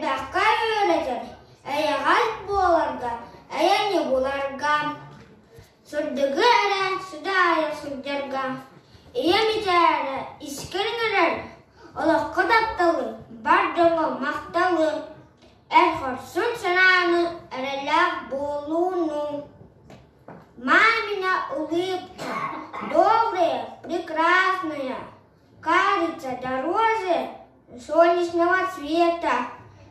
Элбэххэ үөрэтэр, эйэҕэс буоларга, эйэни буларга, сырдыгы эрэ сыдаайа сылдьарга. Ийэм мичээрэ искэр ыҥырар, олоххо тапталы, бар дьоҥҥо махталы, эр хорсун санааны, эрэллээх буолууну. Мамина улыбка, добрая, прекрасная, кажется дороже солнечного света,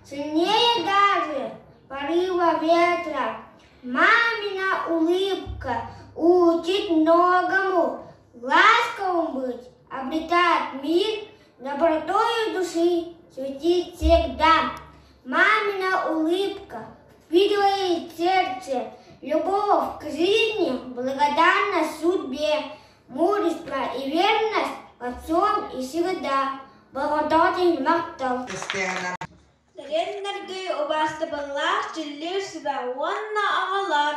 сильнее даже порыва ветра. Мамина улыбка учит многому, ласковым быть, обретает мир, добротою души светит всегда. Мамина улыбка впитывает сердце, любовь к жизни, благодарность судьбе, мужество и верность во всем и всегда. Благодатный махтал. Сэрэннэргэ убаастабыллаах дьүүллүүр сүбэ уонна аҕалар.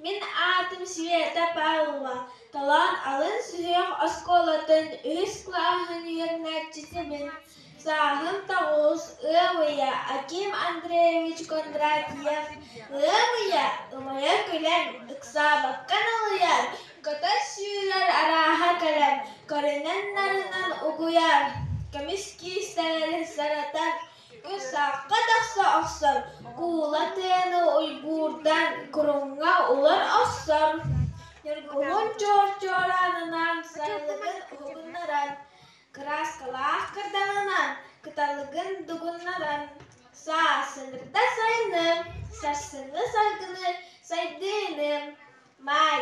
Мин аатым Света Павлова, Толоон алын сүһүөх оскуолатын үһүс кылааһын үөрэнээччисибин. Сааһым 9, ыам ыйа Аким Андреевич Кондратьев ыам ыйа ымайа күлэн, ыксаабакка налыйар, көтөр-сүүрэр арааһа кэлэн, көрүнэн-нарынан угуйар, көмүс киистэлэри саратан, күн саахха тахса охсор, куула тыаны уйгуурдан, куруҥҥа улар охсор, ньургуһун чуор-чуораанынан сайылыгын уһугуннаран, кырааскалаах кырдалынан, кыталыгын дугуннаран, саас ыҥырда сайыны, сарсыҥҥы салгыны сайдыыны. Май,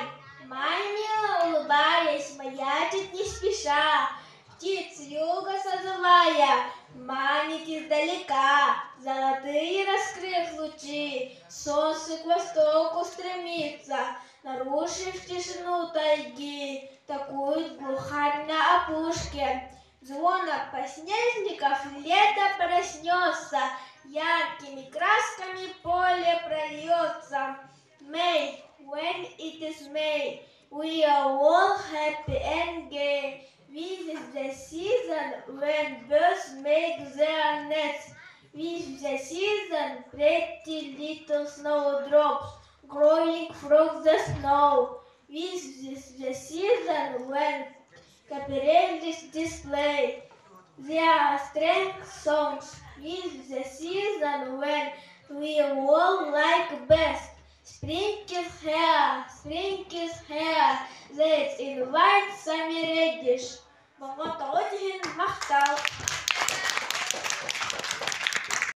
май, мило улыбаясь, маячит не спеша, птиц юга созывая, манит издалека, золотые раскрыв лучи, солнце к востоку стремится, нарушив тишину тайги, такует глухарь на опушке. Звонок подснежников лето проснется, яркими красками поле прольется. May, when it is May, we are all happy and gay. This is the season when birds make their nests. This is the season pretty little snowdrops growing from the snow. This is the season when capriles display their strength songs. This is the season when we all like best. Spring is here, spring is here, let's invite Sammy Reddish. Моҕотоҕут иһин махтал.